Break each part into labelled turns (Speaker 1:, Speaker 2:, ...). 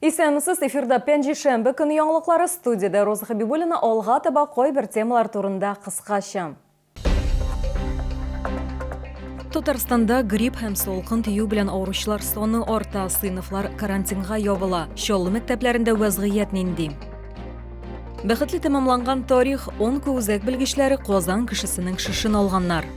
Speaker 1: Исәнмесез, эфирда пәнҗешәмбе көне яңалыклары, студиядә Роза Хәбибуллина. Алга таба кайбер темалар турында кыскача. Татарстанда грипп һәм салкын тию белән авыручылар саны арта, сыйныфлар карантинга ябыла. Чаллы мәктәпләрендә вәзгыять нинди? Бәхетле тәмамланган тарих, онкоүзәк белгечләре Казан кешесенең шешен алганнар.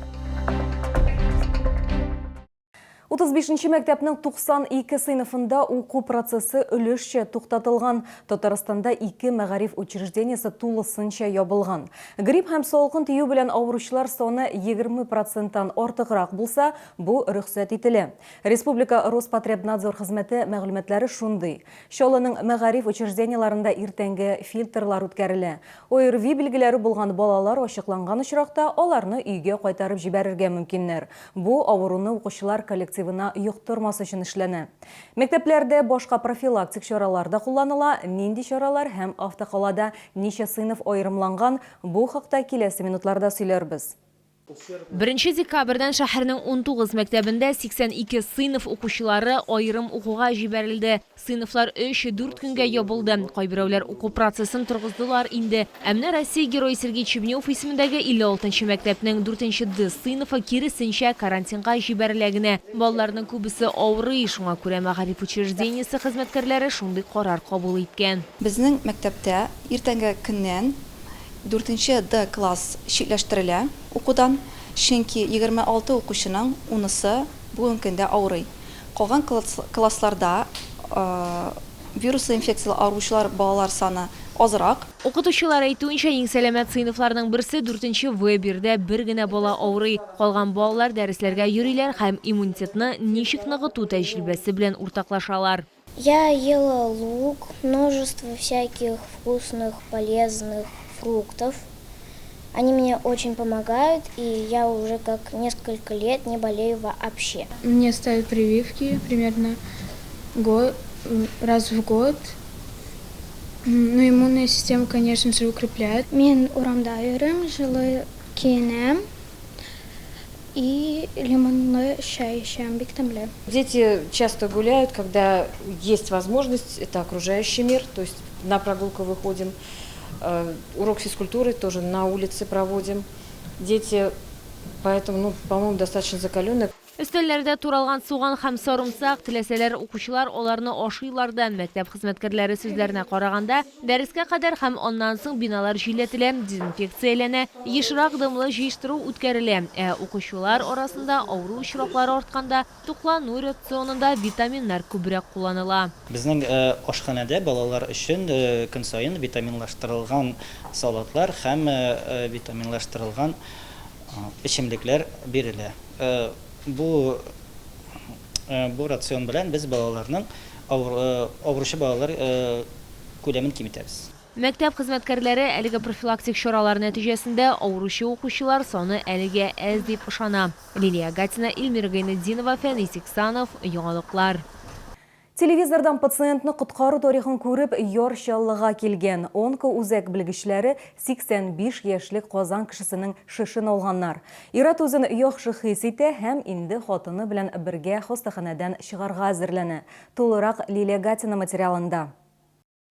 Speaker 1: 35 нче мәктәпнең 92 сыйныфында уку процессы өлешчә туктатылган. Татарстанда ике мәгариф учреждениесе тулысынча ябылган. Грипп һәм салкын тию белән авыручылар саны 20 проценттан артыграк булса, бу рөхсәт ителә. Республика Роспотребнадзор хезмәте мәгълүматлары шундый. Чаллының мәгариф учреждениеләрендә иртәнге фильтрлар үткәрелә. ОРВИ билгеләре булган балалар ачыкланган очракта, аларны өйгә кайтарып җибәрергә мөмкиннәр. Бу авыруны укучылар коллективына йоктырмас өчен эшләнә. Мәктәпләрдә башка профилактик чаралар да кулланыла. Нинди чаралар һәм автокалада ничә сыйныф аерымланган, бу хакта киләсе минутларда сөйләрбез.
Speaker 2: Беренче декабрьдән шәһәрнең 19 мәктәбендә 82 сыйныф укучылары аерым укуга җибәрелде. Сыйныфлар өч, дүрт көнгә ябылды. Кайберәүләр уку процессын торгыздылар инде. Ә менә Россия Герое Сергей Чебнев исемендәге 56 нчы мәктәпнең дүртенче Д сыйныфы, киресенчә, карантинга җибәрелә генә. Балаларның күбесе авырый, шуңа күрә мәгариф учреждениесе хезмәткәрләре шундый карар кабул иткән.
Speaker 3: Безнең мәктәптә иртәнге көннән Дүртенче Д класс читләштерелә укудан, чөнки 26 укучының унысы бүгенге көндә авырый. Калган классларда вируслы инфекцияле авыручылар балалар саны азрак.
Speaker 2: Укытучылар әйтүенчә, иң сәламәт сыйныфларның берсе, дүртенче В. Биредә бер генә бала авырый. Калган балалар дәресләргә йөриләр һәм иммунитетны ничек ныгыту тәҗрибәсе белән уртаклашалар.
Speaker 4: Я ела лук, множество всяких вкусных, полезных фруктов. Они мне очень помогают, и я уже как несколько лет не болею вообще.
Speaker 5: Мне ставят прививки примерно год, раз в год. Ну, иммунная система, конечно же, укрепляет.
Speaker 6: Мин урамда йөрим, җылы киенәм. И лимонлы чәй эчәм, бик тәмле.
Speaker 7: Дети часто гуляют, когда есть возможность, это окружающий мир, то есть на прогулку выходим, урок физкультуры тоже на улице проводим. Дети поэтому, ну, по-моему, достаточно закаленные.
Speaker 2: Өстәлләрдә туралган суган һәм сарымсак, теләсәләр укучылар аларны ашыйлар да. Мәктәп хезмәткәрләре сүзләренә караганда, Дәрескә кадәр һәм аннан соң биналар җилләтелә, дезинфекцияләнә, ешрак дымлы җыештыру үткәрелә. Ә укучылар арасында авыру очраклары артканда, туклану рационында витаминнар күбрәк кулланыла.
Speaker 8: Безнең ашханәдә балалар өчен көн саен витаминлаштырылган салатлар һәм витаминлаштырылган эчемлекләр бирелә. Бу бу рацион белән без балаларның авыручы балалар күләмен киметәбез.
Speaker 2: Мәктәп хезмәткәрләре әлеге профилактик чаралар нәтиҗәсендә авыручы укучылар саны әлегә әз дип ышана. Лилия Гатина, Эльмира Гайнетдинова, Фәнис Иксанов, Яңалыклар.
Speaker 1: Телевизордан пациентны коткару тарихын күреп, Яр Чаллыга килгән онкоүзәк белгечләре 85 яшьлек Казан кешесенең шешен алганнар. Ир-ат үзен яхшы хис итә һәм инде хатыны белән бергә хастаханәдән чыгарга әзерләнә. Тулырак Лилия Гатина материалында.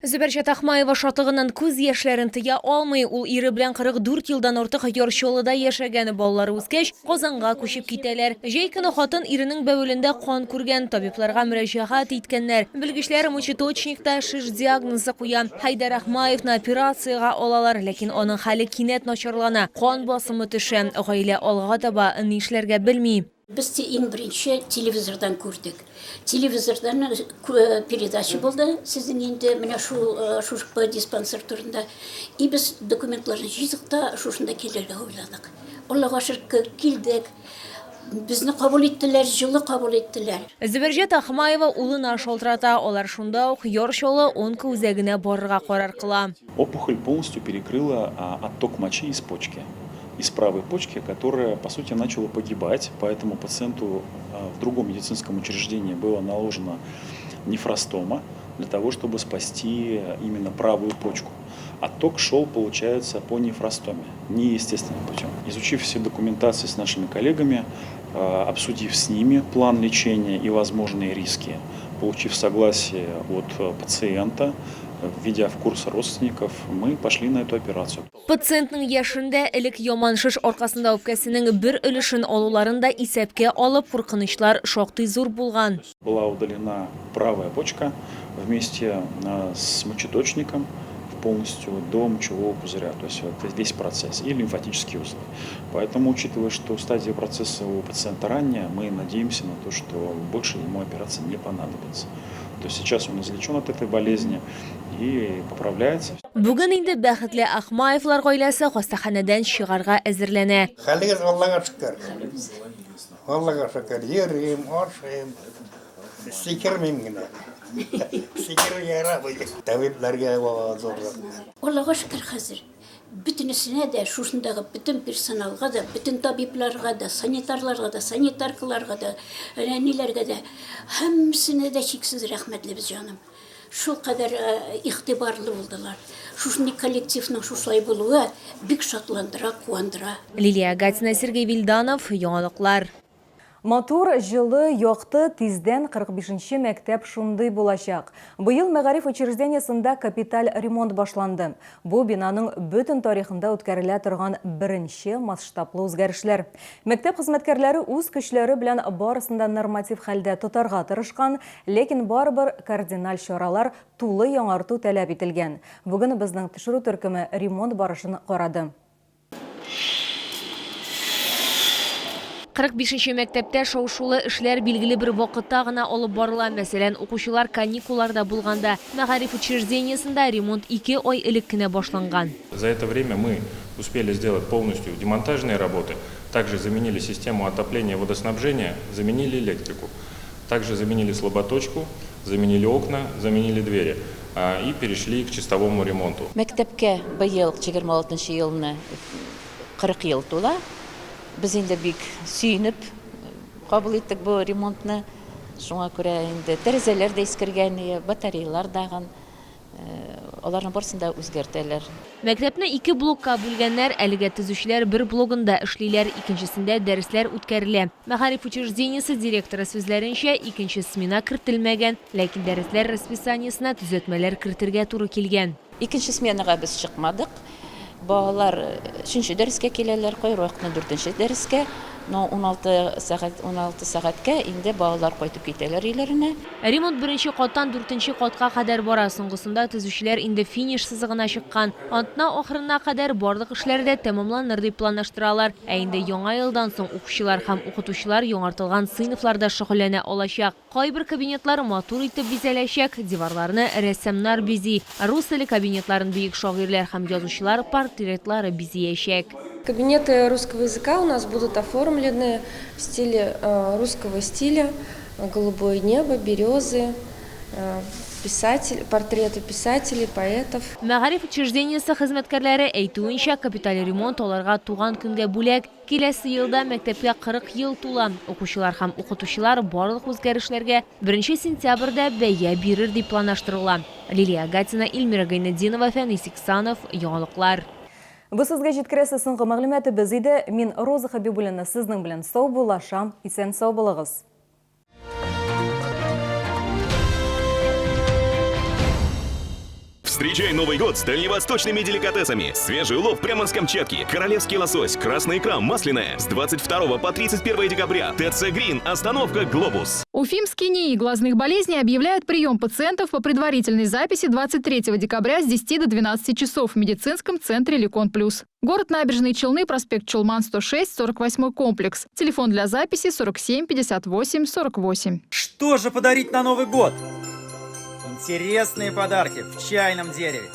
Speaker 2: Зөбәрҗәт Ахмаева шатлыгыннан күз яшьләрен тыя алмый. Ул ире белән 44 елдан артык Яр Чаллыда яшәгән. Балалары үскәч, Казанга күчеп китәләр. Җәй көне хатын иренең бәвелендә кан күргән. Табибларга мөрәҗәгать иткәннәр. Белгечләр мочеточникта шеш диагнозы куя. Хәйдәр Ахмаевны операциягә алалар, ләкин аның хәле кинәт начарлана, кан басымы төшә. Гаилә алга таба нишләргә белми.
Speaker 9: Без те иң беренче телевизордан күрдек. Телевизордан передача булды сезнең инде менә шул шушпы диспансер турында. И без документларны җыйдык та шушында килергә уйладык. Аллага шөкер, килдек. Безне кабул иттеләр, җылы кабул иттеләр.
Speaker 2: Зөбәрҗәт Ахмаева улына шалтырата, алар шунда ук Яр Чаллы онкоүзәгенә барырга карар кыла.
Speaker 10: Опухоль полностью перекрыла отток мочи из почки. Из правой почки, которая, по сути, начала погибать, поэтому пациенту в другом медицинском учреждении была наложена нефростома для того, чтобы спасти именно правую почку. Отток шел, получается, по нефростоме, неестественным путем. Изучив все документации с нашими коллегами, обсудив с ними план лечения и возможные риски, Получив согласие от пациента, введя в курс родственников, мы пошли на эту операцию.
Speaker 2: Пациентның яшен дә, элек яман шеш аркасында үпкәсенең бер өлешен алуларын да исәпкә алып, куркынычлар шактый зур булган.
Speaker 10: Была удалена правая почка вместе с мочеточником полностью до мочевого пузыря, то есть это весь процесс, и лимфатические узлы. Поэтому, учитывая, что стадия процесса у пациента ранняя, мы надеемся на то, что больше ему операция не понадобится. То есть сейчас он излечен от этой болезни и поправляется.
Speaker 2: Бүген инде бәхетле Ахмаевлар гаиләсе хастаханәдән чыгарга әзерләнә.
Speaker 11: Хәлегез Аллага шөкер. Аллага шөкер. Йөрим, ашыйм. Сикермим генә. Сикерергә ярамый. Табибләргә зур рәхмәт.
Speaker 9: Аллага шөкер хәзер. Бөтенесенә дә, шушындагы бөтен персоналга да, бөтен табибларга да, санитарларга да, санитаркаларга да, ниләргә дә, һәммәсенә дә чиксез рәхмәтлебез, җаным. Шулкадәр игътибарлы булдылар. Шушындый коллективның шушылай булуы бик шатландыра, куандыра.
Speaker 2: Лилия Гатина, Сергей Вильданов, Яңалыклар.
Speaker 1: Матур, җылы, якты, тиздән 45 нче мәктәп шундый булачак. Быел мәгариф учреждениесендә капиталь ремонт башланды. Бу бинаның бөтен тарихында үткәрелә торган беренче масштаблы үзгәрешләр. Мәктәп хезмәткәрләре үз көчләре белән барысын да норматив хәлдә тотарга тырышкан, ләкин барыбер кардиналь чаралар, тулы яңарту таләп ителгән. Бүген безнең төшерү төркеме ремонт барышын карады.
Speaker 2: 45 нче мәктәптә шау-шулы эшләр билгеле бер вакытта гына алып барыла. Мәсәлән, укучылар каникулларда булганда. Мәгариф учреждениесендә ремонт ике ай элек кенә башланган.
Speaker 12: За это время мы успели сделать полностью демонтажные работы, также заменили систему отопления и водоснабжения, заменили электрику. Также заменили слаботочку, заменили окна, заменили двери и перешли к чистовому ремонту.
Speaker 13: Мәктәпкә быел 26 нчы елны 40 ел тула. Без инде бик сөенеп кабул иттек бу ремонтны. Шуңа күрә инде тәрәзәләр дә искергән, батареялар дагын. Аларның барысын да үзгәртәләр.
Speaker 2: Мәктәпне ике блокка бүлгәннәр, әлегә төзүчеләр бер блогында эшлиләр, икенчесендә дәресләр үткәрелә. Мәгариф учреждениесе директоры сүзләренчә, икенче смена кертелмәгән, ләкин дәресләр расписаниесенә төзәтмәләр кертергә туры килгән.
Speaker 13: Икенче сменага без чыкмадык. Балалар өченче дәрескә киләләр, кайвакытны дүртенче дәрескә. Но 16 сәгать, 16 сәгатькә инде балалар кайтып китәләр өйләренә.
Speaker 2: Ремонт беренче каттан дүртенче катка кадәр бара. Соңгысында төзүчеләр инде финиш сызыгына чыккан. Атна ахырына кадәр барлык эшләр дә тәмамланыр дип планлаштыралар. Ә инде яңа елдан соң укучылар һәм укытучылар яңартылган сыйныфларда шөгыльләнә алачак. Кайбер кабинетлар матур итеп бизәләчәк, диварларны рәссамнар бизи. Рус теле кабинетларын бөек шагыйрьләр һәм язучылар портретлары бизиячәк.
Speaker 14: Кабинеты русского языка у нас будут оформлены в стиле русского стиля, голубое небо, березы, писатель, портреты писателей, поэтов.
Speaker 2: Мәгариф учреждениесе хезмәткәрләре әйтүенчә, капиталь ремонт аларга туган көнгә бүләк. Киләсе елда мәктәпкә 40 ел тула. Укучылар һәм укытучылар барлык үзгәрешләргә беренче сентябрьдә бәя бирер дип планлаштырыла. Лилия Гатина, Эльмира Гайнетдинова, Фәнис Иксанов, Яңалыклар.
Speaker 1: Бу сезгә җиткерәсе соңгы мәгълүматыбыз иде. Мин, Роза Хәбибуллина, сезнең белән саубуллашам. Исән-сау булыгыз.
Speaker 15: Встречай Новый год с дальневосточными деликатесами. Свежий улов прямо с Камчатки. Королевский лосось, красная икра, масляная. С 22 по 31 декабря. ТЦ Грин. Остановка Глобус.
Speaker 16: Уфимский НИИ глазных болезней объявляет прием пациентов по предварительной записи 23 декабря с 10 до 12 часов в медицинском центре Ликон Плюс. Город Набережные Челны, проспект Чулман, 106, 48 комплекс. Телефон для записи 47 58 48.
Speaker 17: Что же подарить на Новый год? Интересные подарки в чайном дереве.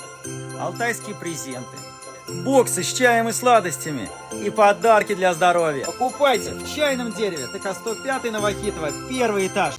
Speaker 17: Алтайские презенты. Боксы с чаем и сладостями. И подарки для здоровья. Покупайте в чайном дереве. ТК 105 Новохитово, первый этаж.